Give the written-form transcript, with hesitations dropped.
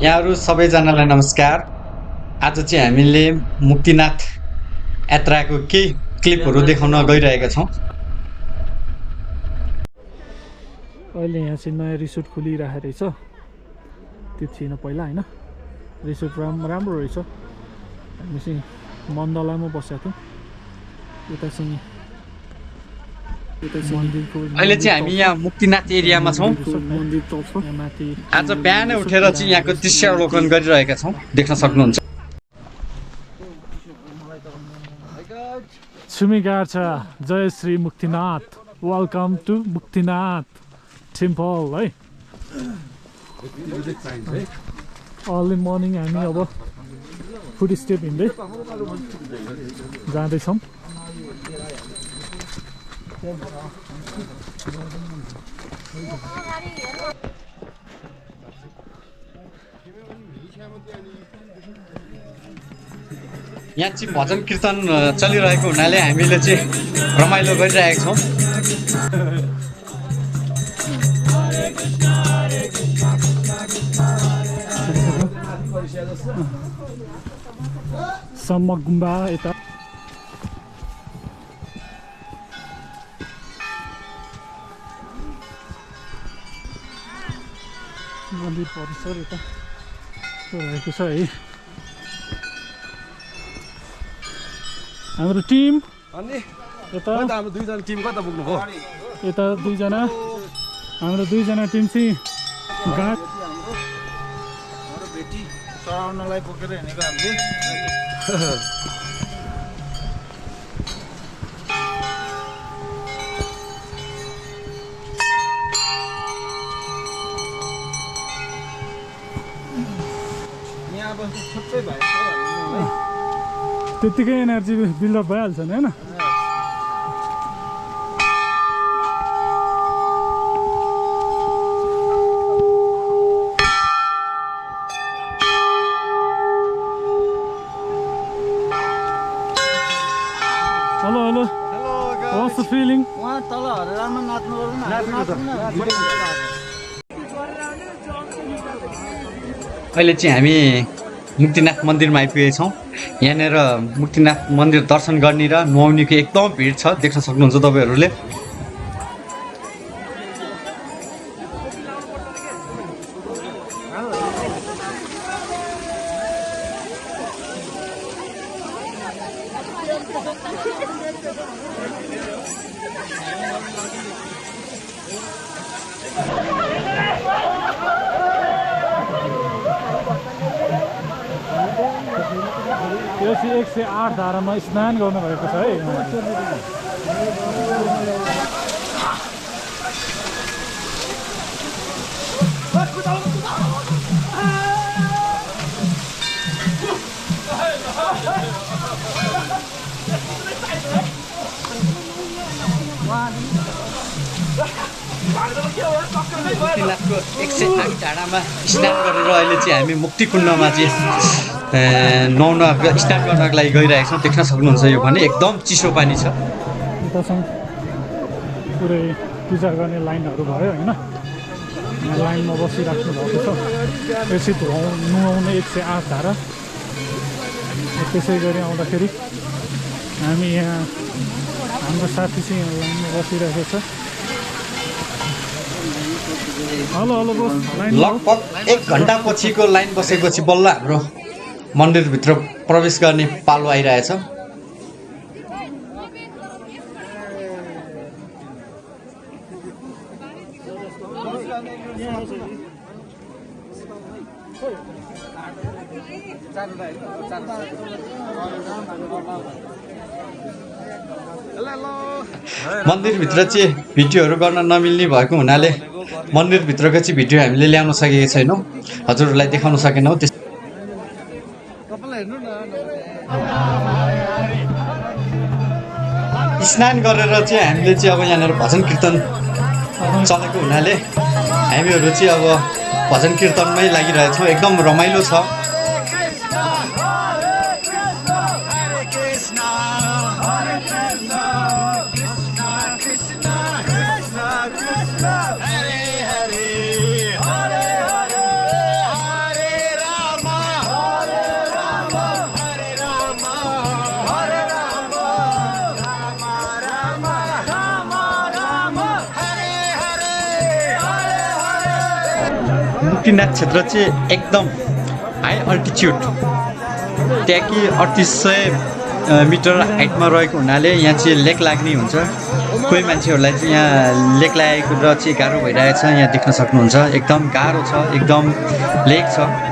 यहाँहरू सबैजनालाई नमस्कार। आज चाहिँ हामीले मुक्तिनाथ यात्राको केही क्लिपहरू देखाउन गइरहेका छौँ। अहिले यहाँ चाहिँ नयाँ रिसोर्ट खोलिरहेको रहेछ। त्यो थिएन पहिला होइन। रिसोर्ट राम्रो रहेछ। हामी चाहिँ मण्डलामा बसेको थियौँ। यता चाहिँ अहिले चाहिँ हामी यहाँ मुक्तिनाथ एरियामा छौँ। मन्दिर चल्छ यहाँ माथि। आज बिहानै उठेर चाहिँ यहाँको दृश्यावलोकन गरिरहेका छौँ, देख्न सक्नुहुन्छ। छुमिगार्छ जय Shri Muktinath, welcome to Muktinath temple है। अर्ली मर्निङ हामी अब फुट स्टेप हिँड्दै जाँदैछौँ। यहाँ चाहिँ भजन कीर्तन चलिरहेको हुनाले हामीले चाहिँ रमाइलो गरिरहेका छौँ। सम्म गुम्बा यता मन्दिर परिसर यता रहेको छ है। हाम्रो टिम यता हाम्रो दुईजना टिम कता पुग्नु हो? यता दुईजना हाम्रो दुईजना टिम चाहिँ गाड भेटी चढाउनलाई बोकेर हिँडेको हामीले। यहाँ अब छुट्टै भएको त्यत्तिकै एनर्जी बिल्डअप भइहाल्छ नि होइन। Hello hello, what's the feeling? उहाँ तल हरेरामा नाच्नु अहिले चाहिँ हामी मुक्तिनाथ मन्दिरमा आइपुगेका छौँ। यहाँनिर मुक्तिनाथ मन्दिर दर्शन गर्ने र नुहाउनेको एकदम भिड छ, देख्न सक्नुहुन्छ तपाईँहरूले। यो चाहिँ 108 धारामा स्नान गर्नुभएको छ है। मुक्तिनाथको 108 डाँडामा स्नान गरेर अहिले चाहिँ हामी मुक्ति कुण्डमा चाहिँ नुहाउन स्नान गर्नको लागि गइरहेका छौँ। देख्न सक्नुहुन्छ यो भने एकदम चिसो पानी छ। यता चाहिँ पुरै पूजा गर्ने लाइनहरू भयो होइन। यहाँ लाइनमा बसिराख्नु भएको छ। यसै नुहाउने 108 धारा। त्यसै गरी आउँदाखेरि हामी यहाँ हाम्रो साथी चाहिँ यहाँ लाइनमा बसिरहेको छ। हेलो हेलो बस, लाइन लगभग 1 घन्टा पछिको लाइन बसेपछि बल्ल हाम्रो मन्दिरभित्र प्रवेश गर्ने पालो आइरहेछ। मन्दिरभित्र चाहिँ भिडियोहरू गर्न नमिल्ने भएको हुनाले मन्दिरभित्रको चाहिँ भिडियो हामीले ल्याउन सकेका छैनौँ, हजुरहरूलाई देखाउन सकेनौँ। स्नान गरेर चाहिँ हामीले चाहिँ अब यहाँनिर भजन कीर्तन चलेको हुनाले हामीहरू चाहिँ अब भजन कीर्तनमै लागिरहेछौँ। एकदम रमाइलो छ। Hare Hare, Hare Hare, Hare Muktinath क्षेत्र चाहिँ एकदम हाई अल्टिच्युड ट्याकी 3800 मिटर हाइटमा रहेको हुनाले यहाँ चाहिँ लेक लाग्ने हुन्छ कोही मान्छेहरूलाई चाहिँ यहाँ लेक लागेको र चाहिँ गाह्रो भइरहेको छ यहाँ देख्न सक्नुहुन्छ एकदम गाह्रो छ एकदम लेक छ